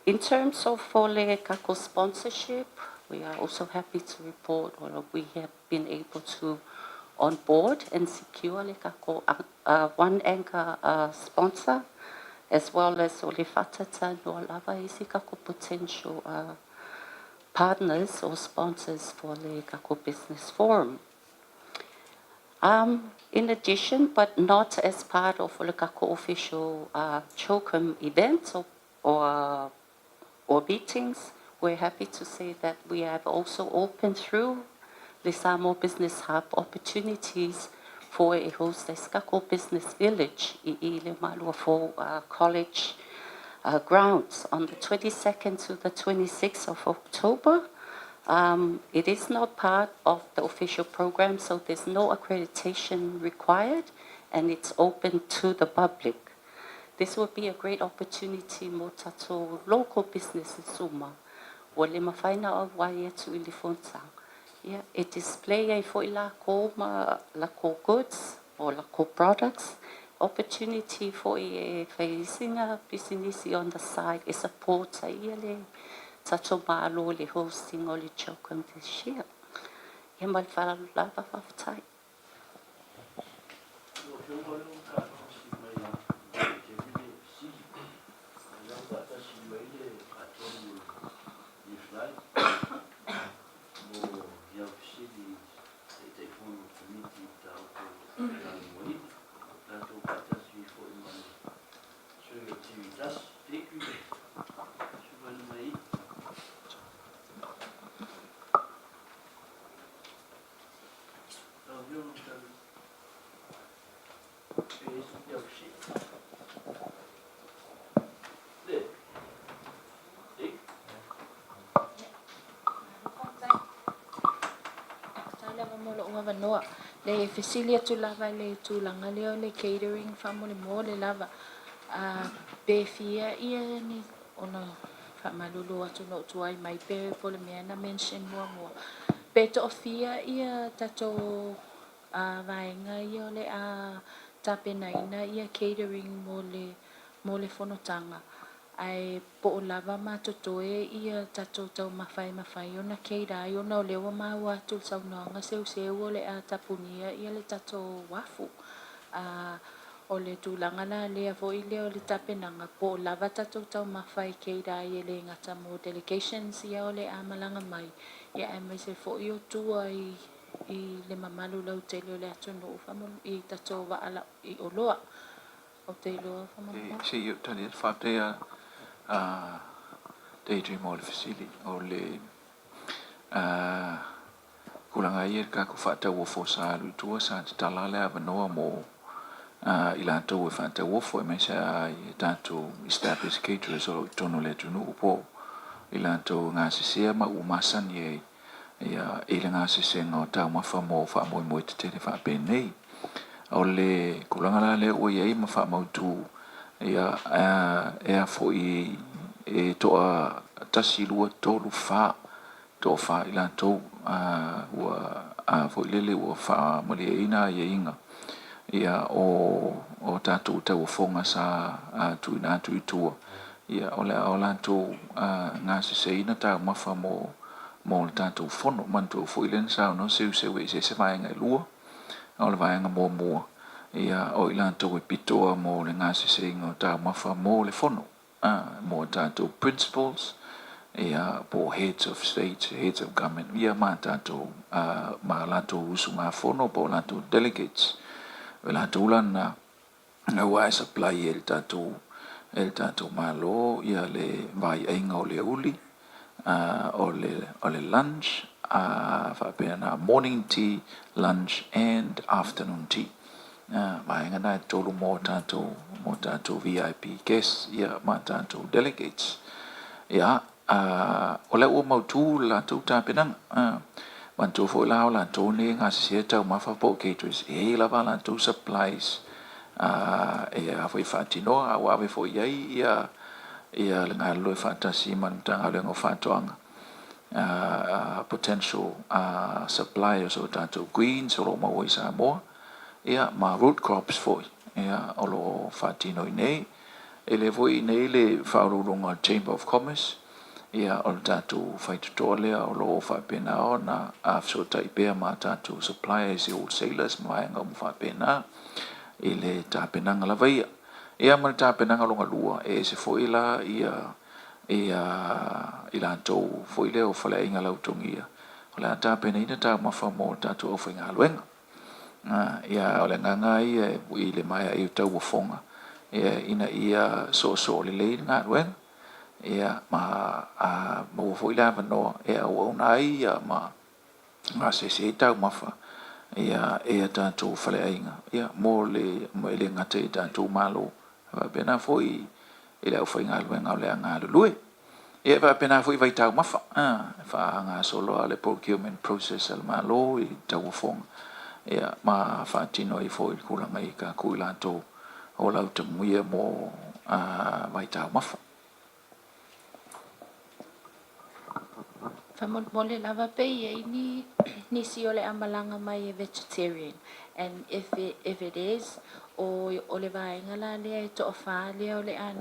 In terms of o le kako sponsorship, we are also happy to report, well, we have been able to onboard and secure le kako one anchor sponsor, as well as o le fatata no lava isi kako potential partners or sponsors for le kako business forum. In addition, but not as part of le kako official CHOGM events or meetings, we're happy to say that we have also opened through the Samoa Business Hub opportunities for a host a kako business village i le Maluafou College grounds on the 22nd to the 26th of October. It is not part of the official program, so there's no accreditation required, and it's open to the public. This will be a great opportunity mo tatou local businesses uma. Ua le mafai na auai atu i le fonotaga. Ia, e display ai foi lakou ma lakou goods o lakou products. Opportunity foi e fai pisinisi on the side e support ai ia le tatou Malo le hosting o le CHOGM this year. Ia ma le faaaloalo lava, faafetai. Lau Afioga lea ua faatasi mai te vile fesili. Lea ua faatasi mai le faatonu Niflai mo iau fesili Taitaifono Komiti mataupu talanoaina. Tatou faatasi foi ma le sui o TV1. Thank you. Suvana mai. Lau Afioga tau e iau fesili. Le. Thank Faafetai lava mo lou avanoa. Le fesili atu lava i le tulaga lea o le catering faamolemole lava. Pe fia ia ni ona faamalulu atu na ou tuai mai pe po o le mea na mention muamua. Pe toafia ia tatou vaega ia o le a tapenaina ia catering mo le mo le fonotaga ae po o lava ma totoe ia tatou taumafa e mafai ona cater ai ona o lea ua maua atu i le saunoaga seuseu o le a tapunia ia le tatou uafu. O le tulaga la lea foi lea o le tapenaga, po o lava tatou taumafa e cater ai e le gata mo delegations ia o le a malaga mai, ia aemaise foi o tua i i le mamalu lautele o le atunuu i tatou vaa i oloa. Ou te iloa faamolemole. Se i ou tali atu, faafetai a Deidre mo le fesili. O le tulaga ia i le tatou faatauofo sa alu i tua, sa tatala le avanoa mo i latou e faatauofo aemaise lava i tatou established caterers o lo o i totonu o le atunuu po o i latou e gasesea ma ua masani ai i le gasesega o taumafa mo faamoemoe tetele faapenei. O le tulaga la lea ua i ai ma faamautu e a foi e toa 1, 2, 3, 4, toafa i latou ua a foi lele ua faamalieina aiaiga ia o tatou tauofoga sa tuuina atu i tua ia o le a o latou gaseseina taumafa mo le tatou fono. Manatua foi lea na saunoa Seuseu e eseese vaega e lua, o le vaega muamua ia o i latou e pitoa mo le gaseseina o taumafa mo le fono mo tatou principals ia po o heads of state, heads of government ia ma tatou ma latou usugafono po o latou delegates. O latou la na aua e supply e le tatou Malo ia le vaiaiga o le uli, o le lunch, faapea na morning tea, lunch and afternoon tea. Vaega na e tolu mo tatou VIP guests ia ma tatou delegates. Ia, o lea ua mautu le latou tapenaga. Manatua foi la o latou nei e gasesea taumafa po o caterers, e i ai lava latou supplies e a foi faatinoa, a ua ave foi i ai ia le galulue faatasi ma le Matagaluega o Faatoaga, potential suppliers o tatou greens o lo o maua i Samoa, ia ma root crops foi ia o lo o faatino i inei. E le foi i inei le faauluuluga o le Chamber of Commerce, ia o le tatou faitotoa lea o lo o faapena ona fesootai pea ma tatou suppliers i wholesalers ma vaega uma faapena i le tapenaga lava ia. Ia ma le tapenaga lona lua, e ese foi la ia i latou foi lea o faleaiga lautogia, o le a tapenaina taumafa mo tatou aufaigaluega. Ia o le agaga ia i le maea ai o tauofoga ina ia soosoo lelei le galuega ia ma maua foi le avanoa e auauna ai ia ma gasese ai taumafa ia e a tatou faleaiga ia mo le e le gata i tatou Malo faapena foi i le aufaigaluega o le a galulue. Ia e faapena foi vaitaumafa, e faagasolo lava le procurement process a le Malo i tauofoga ia ma faatino ai foi le tulaga i tatou i latou o lautamuia mo vaitaumafa. Faamolemole lava pe i ai ni nisi o le a malaga mai e vegetarian and if it is o le vaega la lea e toafa lea o le a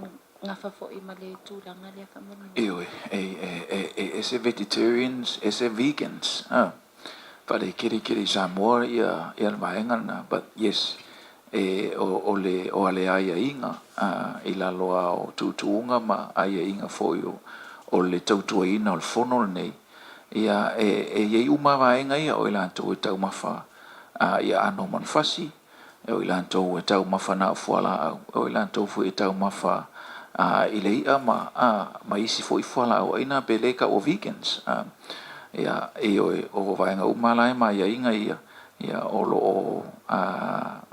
gafa foi ma le tulaga lea faamolemole. Ioe, e ese vegetarians, ese vegans. Faalekerekere i Samoa ia le vaega lena, but yes, e o le o le aiaiga i lalo lava o tuutuuga ma aiaiga foi o le tautuaina o le fono lenei, ia e i ai uma vaega ia o i latou e taumafa i aano o manufasi, o i latou e taumafa na o fualaau, o i latou foi e taumafa i le i'a ma isi foi fualaau aina pe le tau o vegans. Ia, ioe, o vaega uma la e ma aiaiga ia, ia o lo o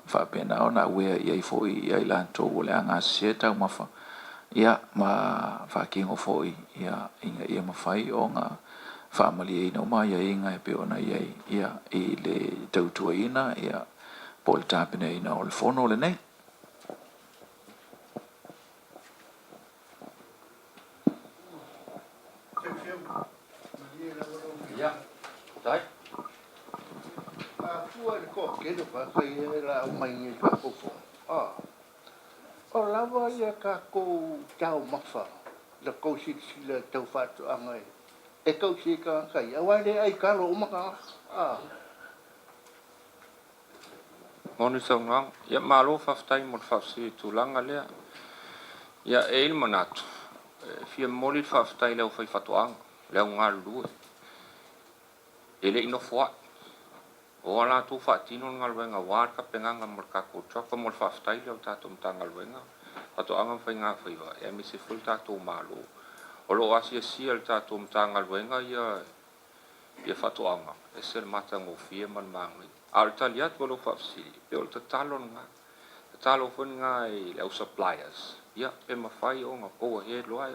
faapena ona aware i ai foi ia i latou o le a gasesea taumafa, ia ma faatino foi ia ina ia mafai ona faamalieina uma aiaiga e pei ona i ai ia i le tautuaina ia po o le tapenaina o le fono lenei. Malie lava lau Ia, faafetai. A fua i le toatele o tagata ia e laau mai nei i le tatou Fono, a, o lava ia tatou taumafa i la outou silasila i tau faatoaga e tausi ai tagata ia, aua e le ai talo uma tagata, a. Moni saunoaga. Ia, malo faafetai mo le faafesili i le tulaga lea. Ia, e i ai le manatu, e fia momoli le faafetai i le aufaifaatoaga, le au galulue, e le i nofoai. O a latou faatino le galuega aua le tapenaga mo le tatou CHOGM mo le faafetai lea o le tatou Matagaluega Faatoaga ma Faiga Faiva aemaise foi le tatou Malo. O lo o asiasia e le tatou Matagaluega ia ia faatoaga, e ese le matagofie ma le manaia. A o le tali atu a lau faafesili, e pei o le tatalo lena. Tatalo foi lena i le au suppliers, ia pe mafai ona go ahead loa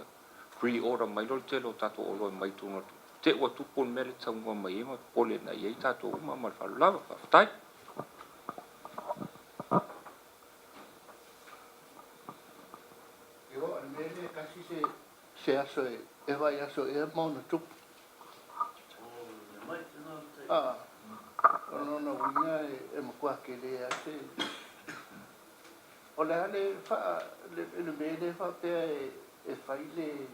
pre-order mai loa le tele o tatou oloa e mai totonu atu. Te ua tupu le mea lea e taunua mai ai ma popole na i ai tatou uma ma le faaaloalo lava. Faafetai. Ioa, o le mea lea e tasi se se aso e vaiaso ea ma ona tupu. A, o lona uiga e matua tele lava se... O le a le faa, le mea lea faapea e fai le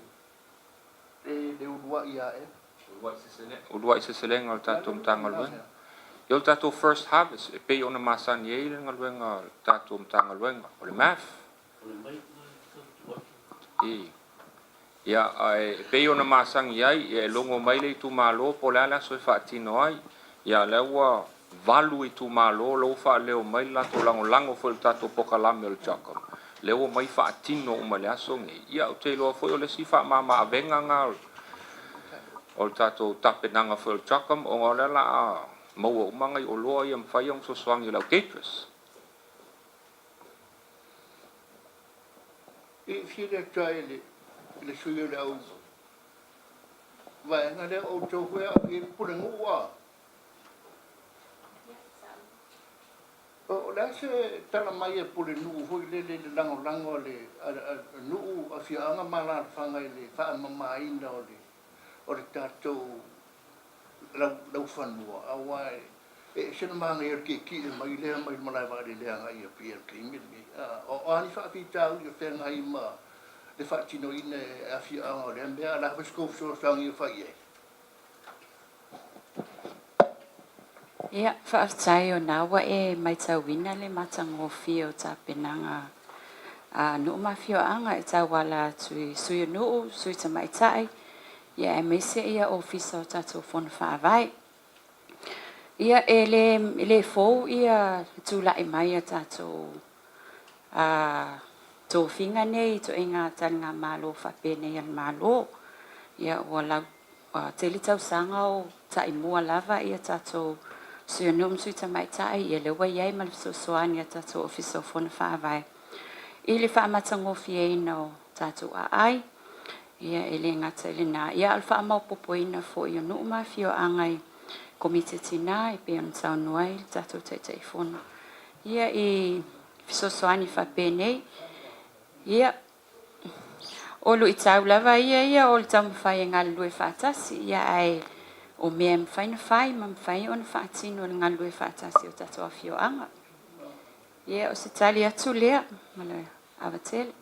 le uluai aega? Uluai Seleselega o le tatou Matagaluega. Ia o le tatou First Harvest e pei ona masani ai le galuega a le tatou Matagaluega, o le MAF. I. Ia, ae pei ona masani ai, ia e logo mai le itumalo po o le a le aso e faatino ai. Ia, o lea ua 8 itumalo la ua faaleo mai le latou lagolago foi i le tatou polokalame o le CHOGM, lea ua omai faatino uma i le aso lenei. Ia, ou te iloa foi o le isi faamama-avega lena o le tatou tapenaga foi o le CHOGM, ona o lea o le a maua uma nai oloa ia e mafai ona fesoasoani i le au caterers. I fesili atu lava i le sui o le au vaega lea o outou foi a i le pulenuu a? O le a se tala mai a pulenuu foi lele i le lagolago a le nuu, afioaga ma alaalafaga i le faamamaina o le tatou laufanua, aua e ese le manaia o le tietie mai lea mai le malae vaalele agai i Apia i le taimi lenei. O a ni faafitauli o feagai ma le faatinoina e afioaga o lea mea, a o le a foi se tou fesoasoani o fai i ai? Ia, faafetai o na ua e matauina le matagofie o tapenaga a nuu ma afioaga e tauala atu i Sui o Nuu, Sui Tamaitai, ia aemaise ia Ofisa o tatou Fono Faavae. Ia e le fou ia tulai mai a tatou tofiga nei i ituaiga taligamalo faapenei a le Malo. Ia ua lau tele tausaga o taimua lava ia tatou Sui o Nuu ma Sui Tamaitai, ia lea ua i ai ma le fesoasoani a tatou Ofisa o Fono Faavae i le faamatagofieina o tatou aai. Ia e le gata i lena, ia a o le faamaopoopoina foi o nuu ma afioaga i Komiti a Tina e pei ona saunoa ai le tatou Taitaifono. Ia i fesoasoani faapenei, ia o luitau lava ia ia o le taumafai e galulue faatasi, ia ae o mea e mafai ona fai ma mafai ona faatino e le galulue faatasi o tatou afioaga. Ia o se tali atu lea ma le ava tele.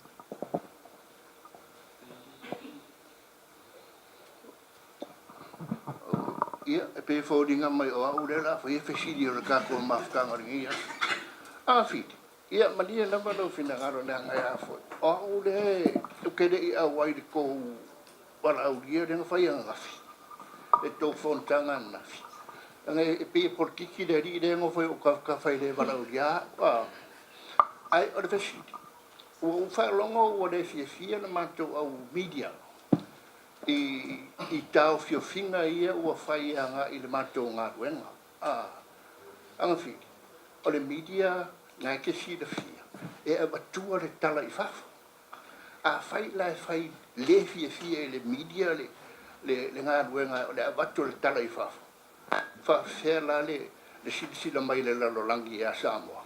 Ia, e pei e foliga mai o au lea o le a faia fesili o le tatou mafutaga o lenei aso. A Fili, ia malie lava lou finagalo leaga e a foi, o au lea ou te le i auai i le tou valaaulia lea na fai ananafi, le tou fonotaga ananafi. Leaga e pei e polokiki le alii lea e nofo i ou tafatafa e le valaaulia au, a. Ae o le fesili, Ua ou faalogo ua le fiafia le matou au media i taofiofiga ia ua fai agai i le matou galuega. A Agafili, o le media na e te silafia e avatua le tala i fafo. Afai la e fai le fiafia i le media le galuega o le avatu o le tala i fafo, e faafefea la le silasila mai a le lalolagi ia Samoa?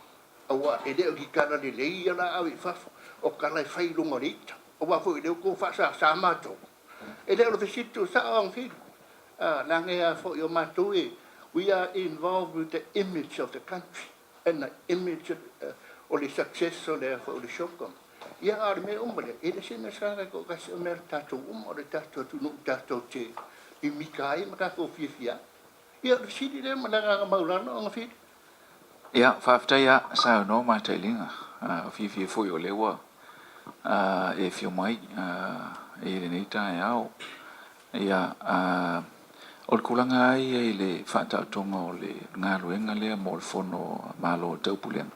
Aua e le o ni tala lelei ia la ave i fafo, o tala e fai i luga o le ita. Aua foi o lea ua outou faasasa matou. E le o le fesili tuusao Agafili, a, leaga e a foi o matou e, we are involved with the image of the country and the image o le success o le a foi o le CHOGM. Ia, a o le mea uma lea, e le se mea sa toatasi, o mea a le tatou uma, o le tatou atunuu tatou te mimita ai ma tatou fiafia ai. Ia, o le fesili lea ma le agaga maualalo Agafili. Ia, faafetai lava, saunoa Matailiga. O fiafia foi o lea ua e afio mai i lenei taeao. Ia, o le tulaga lava ia i le faataotoga o le galuega lea mo le Fono a Malo o Taupulega,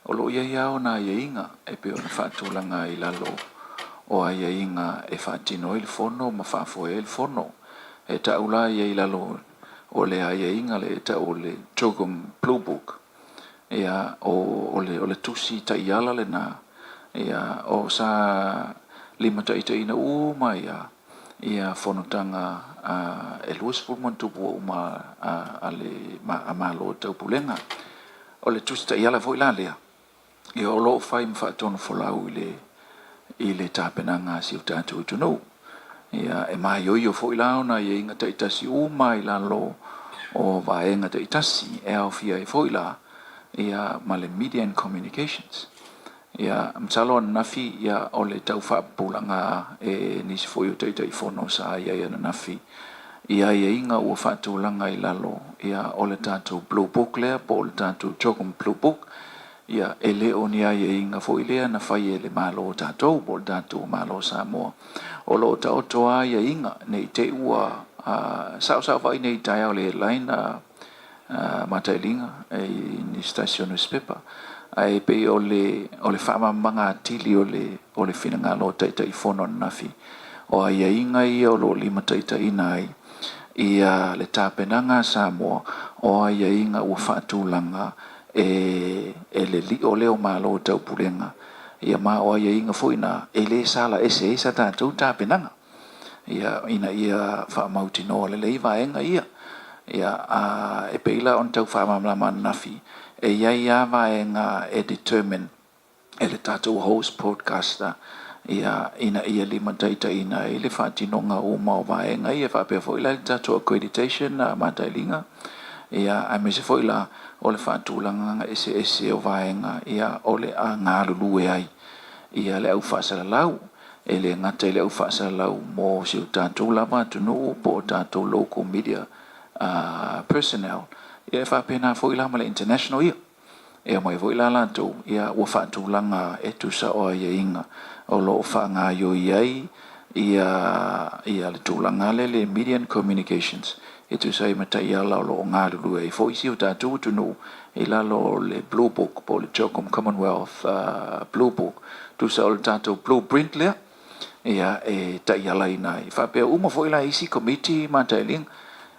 o lo o i ai lava ona aiaiga e pei ona faatulaga i lalo o aiaiga e faatino ai le Fono ma faafoe ai le Fono. E tau la ia i lalo o le aiaiga lea e tau o le CHOGM Blue Book, ia, o le tusi taiala lena, ia, o sa limataitaiina uma ia ia fonotaga e 20 ua uma a le Malo o Taupulega. O le tusi taiala foi la lea, ia o lo o fai ma faatonufolau i le tapenaga a si o tatou atunuu. Ia e maioio foi la ona aiaiga taitasi uma i lalo o vaega taitasi e aofia ai foi la ia ma le Media and Communications. Ia, masalo ananafi ia o le tau faapupulaga e nisi foi o Taitaifono sa i ai ananafi i aiaiga ua faatulaga i lalo ia o le tatou Blue Book lea po o le tatou CHOGM Blue Book. Ia, e le o ni aiaiga foi lea na fai e le Malo o tatou po o le tatou Malo o Samoa. O lo o taoto lava aiaiga ne i te i ua saosao vai nei i taeao i le headline a Matailiga i nisi tasi o nusipepa, ae pei o le o le faamalamalamaga atili o le o le finagalo o Taitaifono ananafi, o aiaiga ia o lo o limataitaiina ai ia le tapenaga a Samoa, o aiaiga ua faatulaga e e le lio lea o Malo o Taupulega, ia ma o aiaiga foi na e le sala ese ai sa tatou tapenaga. Ia, ina ia faamautinoa lelei vaega ia. Ia, a, e pei la ona tau faamalamalama ananafi, e i ai lava vaega e determine e le tatou host broadcaster, ia, ina ia limataitaiina ai le faatinoga uma o vaega ia, faapea foi la i le tatou accreditation matailiga, ia, aemaise foi la o le faatulagaga eseese o vaega ia o le a galulue ai ia le au faasalalau. E le gata i le au faasalalau mo si o tatou lava atunuu po o tatou local media personnel, ia e faapena foi la ma le international ia. E omai foi la latou, ia ua faatulaga e tusa o aiaiga o lo o faagaioi ai ia ia le tulaga lea le media and communications e tusa ai ma taiala o lo o galulue ai foi si o tatou atunuu i lalo o le Blue Book po o le CHOGM Commonwealth Blue Book, tusa o le tatou blueprint lea, ia e taialaina ai. Faapea uma foi la isi komiti matailiga,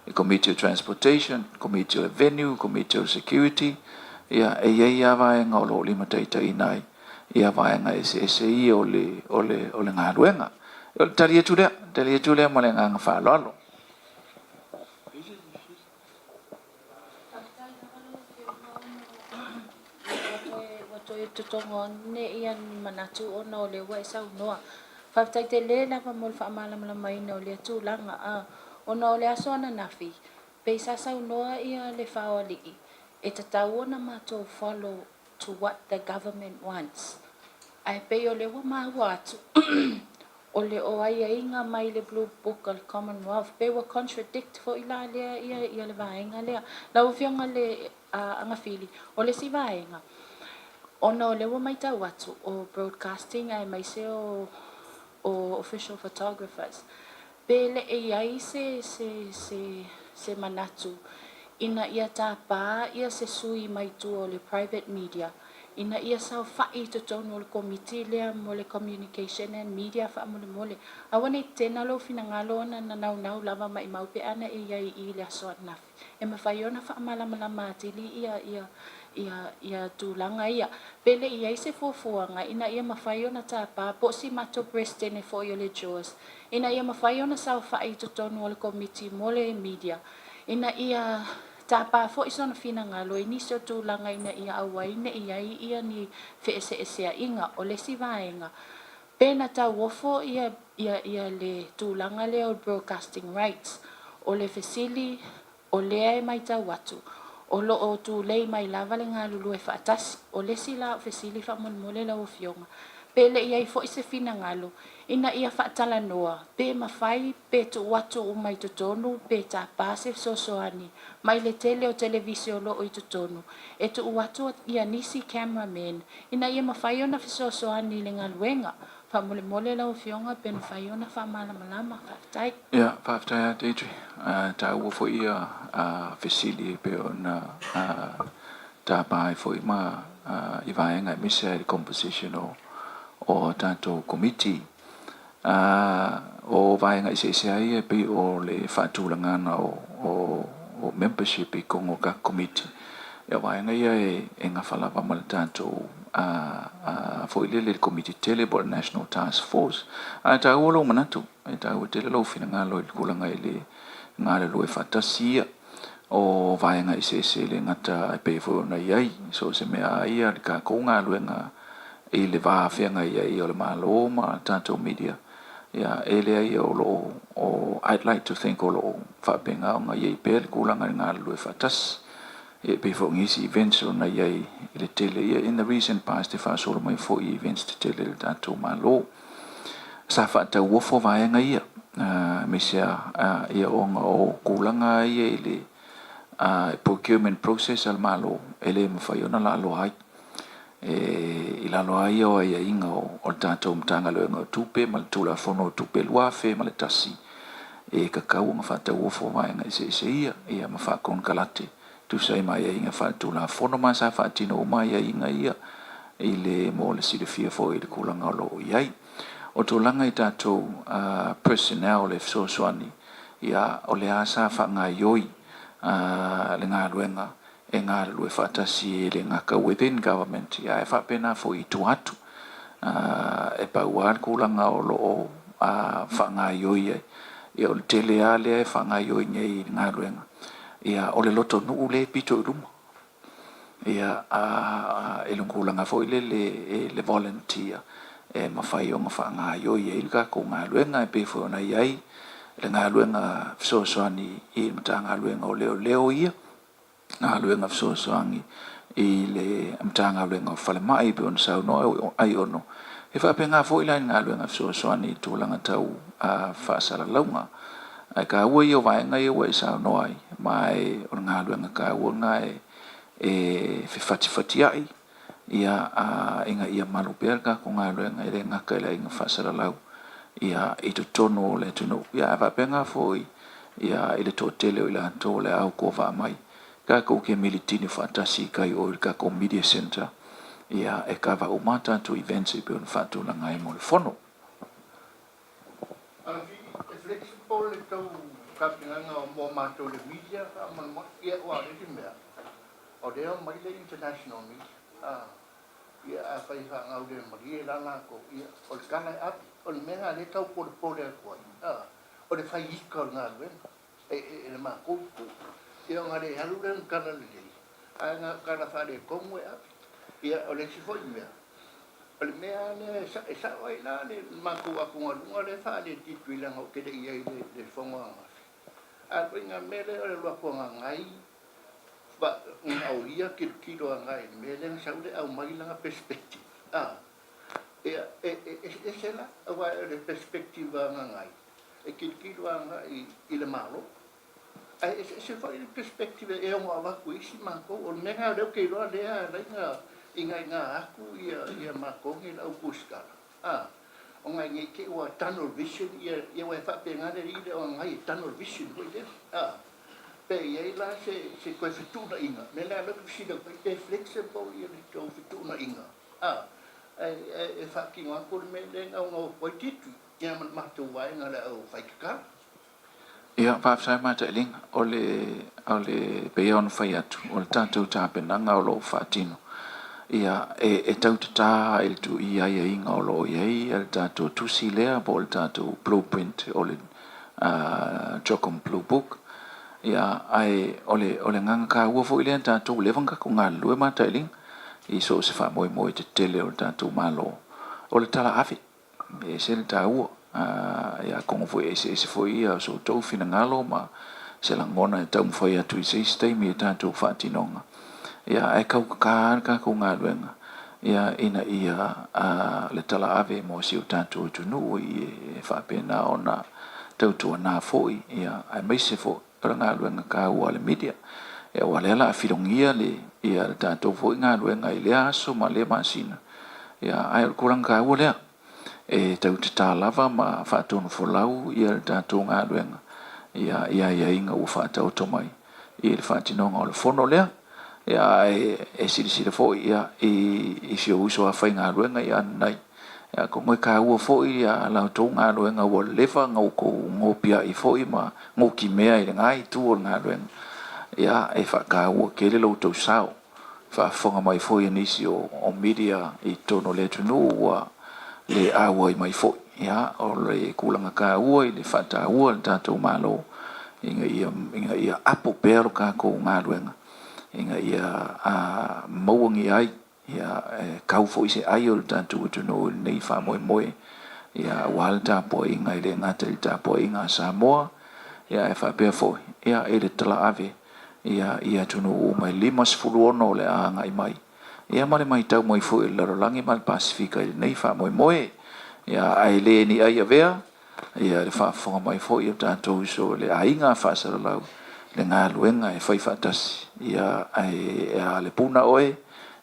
le komiti o transportation, komiti o le venue, komiti o le security, ia e i ai lava vaega o lo o limataitaiina ai ia vaega eseese ia o le, o le, o le galuega. O le tali atu lea, tali atu lea ma le agaga faaaloalo. Faafetai lava lau Afioga ona ua toe totogo ane ia ni manatu ona o lea ua e saunoa. Faafetai tele lava mo le faamalamalamaina o lea tulaga. A, ona o le aso ananafi, pei sa saunoa ia le Faoalii, e tatau ona matou follow to what the government wants. Ae pei o lea ua maua atu, o le o aiaiga mai le Blue Book a le Commonwealth, pei ua contradict foi la lea ia ia le vaega lea. Lau Afioga i le Agafili, o le isi vaega, ona o lea ua matau atu o broadcasting aemaise o o official photographers, pe le i ai se se se se manatu ina ia tapa ia se sui mai tua o le private media ina ia saofai i totonu o le komiti lea mo le Communication and Media faamolemole. Aua ne i tetena lou finagalo ona na naunau lava maimau pe ana e i ai i le aso ananafi. E mafai ona faamalamalama atili ia ia ia ia tulaga ia. Pe le i ai se fuafuaga ina ia mafai ona tapa po o si matou Peresetene foi o le JAWS ina ia mafai ona saofai i totonu o le komiti mo le media ina ia tapa foi sona finagalo i nisi o tulaga ina ia aua ai ne i i ai ia ni feeseeseaiga. O le isi vaega. Pe na tauofo ia ia ia le tulaga lea o le broadcasting rights. O le fesili, o lea e maitau atu, o lo o tulei mai lava le galulue faatasi. O le isi la au fesili faamolemole lau Afioga, pe le i ai foi se finagalo ina ia faatalanoa pe mafai pe tuu atu uma i totonu pe tapa se fesoasoani mai le tele o televise o lo o i totonu e tuu atu ia nisi cameramen ina ia mafai ona fesoasoani i le galuega. Faamolemole lau Afioga pe mafai ona faamalamalama. Faafetai. Ia, faafetai lava Deidre. Taua foi ia fesili e pei ona tapa ai foi ma i vaega aemaise lava i le composition o tatou Komiti. O vaega eseese lava ia e pei o le faatulagaga o membership i totonu o tatou Komiti, ia o vaega ia e gafa lava ma le tatou foi lele le Komiti tele po o le National Task Force. Ae taua lou manatu, e taua tele lou finagalo i le tulaga i le galulue faatasi ia o vaega eseese e le gata e pei foi ona i ai so o se mea lava ia le tatou galuega i le va feagai ai o le Malo ma tatou media, ia e leai o lo o I'd like to think o lo o faapena ona i ai pea le tulaga i le galulue faatasi. Ia e pei foi o nisi events ona i ai i le tele ia in the recent past e faasolo mai foi i events tetele a le tatou Malo. Sa faatauofo vaega ia, aemaise lava ia ona o tulaga ia i le procurement process a le Malo e le mafai ona laaloa ai. I lalo lava ia o aiaiga o le tatou Matagaluega o Tupe ma le Tulafono o Tupe 2001, e tatau ona faatauofo vaega eseese ia, ia ma faakonekarate e tusa ai ma aiaiga faaletulafono ma sa faatino uma aiaiga ia i le mo le silafia foi i le tulaga o lo o i ai. O tulaga i tatou personnel le fesoasoani, ia o lea sa faagaoioi le galuega e galulue faatasi e le gata within government ae faapena foi i tua atu. E pau lava le tulaga o lo o faagaoioi ai, ia o le tele lava lea e faagaoioi nei i le galuega, ia o le lotonuu lea e pito i luma. Ia, i le tulaga foi lele e le volunteer e mafai ona faagaoioi ai le tatou galuega e pei foi ona i ai le galuega fesoasoani i le Matagaluega o Leoleo ia, galuega fesoasoani i le Matagaluega o Falemai e pei ona saunoa Aiono, e faapena foi la i le galuega fesoasoani i tulaga tau faasalalauga. Ae taua ia o vaega ia ua e saunoa ai, ma e o le galuega taua lena e fefatifatiai ia ina ia malu pea le tatou galuega e le gata i le aiga faasalalau ia i totonu o le atunuu, ia ae faapena foi ia i le toatele o i latou o le a autovaa mai tatou te militini faatasi i tai o i le tatou media centre ia e kava uma tatou events e pei ona faatulaga ai mo le fono. Alafili, e flexible le tou tapenaga mo matou le media faamolemole, ia aua o le isi mea, o lea e omai le international media, a, ia afai e faagaulemalie la latou, ia o le tala e ave, o le mea lena o lea e tau polepole atu ai, a, o le fai ika o le galuega e, e, e le matou itu. Ia ona le alu lea o ni tala lelei, ae na o tala faaletonu e ave. Ia o le isi foi mea, o le mea lava lea e, e sao ai la le matou atugaluga lea e faaletitui leaga ou te le i i ai i le fono ananafi. A o le ituaiga mea lea o le alu atu a Gagai gaoia tilotilo agai i le mea lea na sau le aumai lana perspective a ia e eseese la aua o le perspective a Gagai e tilotilo agai i le Malo ae eseese foi le perspective e ono avatu e isi matou. O le mea lena o lea ou te iloa lea e ala ai ona ingaina atu ia matou nei le au tusitala a ona nei te i ua tunnel vision ia aua e faapena le alii lea o Gagai e tunnel vision foi lea a. Pe i ai la se se toe fetuunaiga, mea lea lea ou te fesili atu ai, pe flexible ia le tou fetuunaiga, a, ae, ae e faatino atu le mea lea e naunau atu ai Titi, ia ma le matou vaega o le au faikatala. Ia, faafetai Matailiga. O le, o le, pei lava ona fai atu, o le tatou tapenaga o lo o faatino, ia, e, e tautatā i le tu, i aiaiga o lo o i ai le tatou tusi lea po o le tatou blueprint o le CHOGM Blue Book. Ia, ae o le, o le agaga taua foi lea tatou, ua leva ona tatou galulue matailiga i so o se faamoemoe tetele o le tatou Malo, o le tala ave. e ese le taua. Ia atonu foi e eseese foi ia so outou finagalo ma se lagona e taumafai atu i se isi taimi i tatou faatinoga. Ia ae taugata lava le tatou galuega ia ina ia le talaave mo si o tatou atunuu e faapena ona tautuana foi ia aemaise foi o le galuega taua a le media. Ia aua o lea o le a filogia le ia le tatou foi galuega i lea aso ma lea masina, ia ae o le tulaga taua lea. E tautatā lava ma faatonufolau ia le tatou galuega ia i aiaiga ua faataoto mai i le faatinoga o le fono lea. Ia ae e silasila foi ia i si ou uso a faigaluega ia Nanai, ia atonu e taua foi ia la outou galuega ua leva ona outou nopiai foi ma nutimea i lena itu o le galuega, ia e faataua tele lo outou sao. Faafofoga mai foi e nisi o media i totonu o le atunuu ua le auai mai foi. Ia, o le tulaga taua i le faataua e le tatou Malo ina ia, ina ia apo pea lo tatou galuega ina ia maua ni ai, ia, e kau foi se ai o le tatou atunuu i lenei faamoemoe, ia, aua le tapuaiga e le gata i le tapuaiga a Samoa, ia, ae faapea foi, ia, i le talaave ia, i atunuu uma e 56 o le a agai mai, ia ma le matau mai foi a le lalolagi ma le Pasefika i lenei faamoemoe. Ia, ae le ni ai avea, ia le faafofoga mai foi o tatou uso i le aiga faasalalau, le galuega e fai faatasi, ia, ae a le puna oe,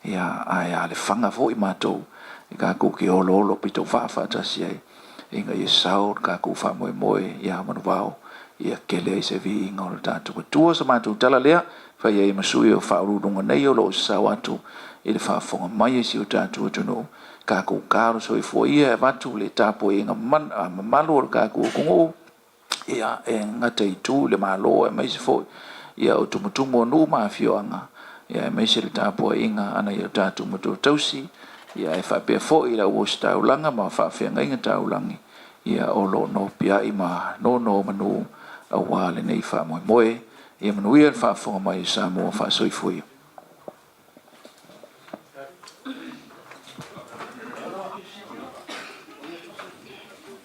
ia, ae a le faga foi matou, e tatou te oloolo pitouvaa faatasi ai, ina ia sao le tatou faamoemoe ia Manuvao, ia tele ai se viiga o le tatou Atua. O se matou tala lea, fai ai ma sui o faauluuluga nei o lo o sasao atu i le faafofoga mai a si o tatou atunuu, tatou talo soifua ia e avatu le tapuaiga mamalu o le tatou atunuu, ia, e gata i itu i le Malo aemaise foi ia o tumutumu o nuu ma afioaga, ia aemaise le tapuaiga a nai o tatou matua tausi, ia ae faapea foi le au ositaulaga ma faafeagaiga taulagi, ia o lo o nopiai ma nonomanu aua lenei faamoemoe. Ia manuia le faafofoga mai a Samoa. Faasoifua ia.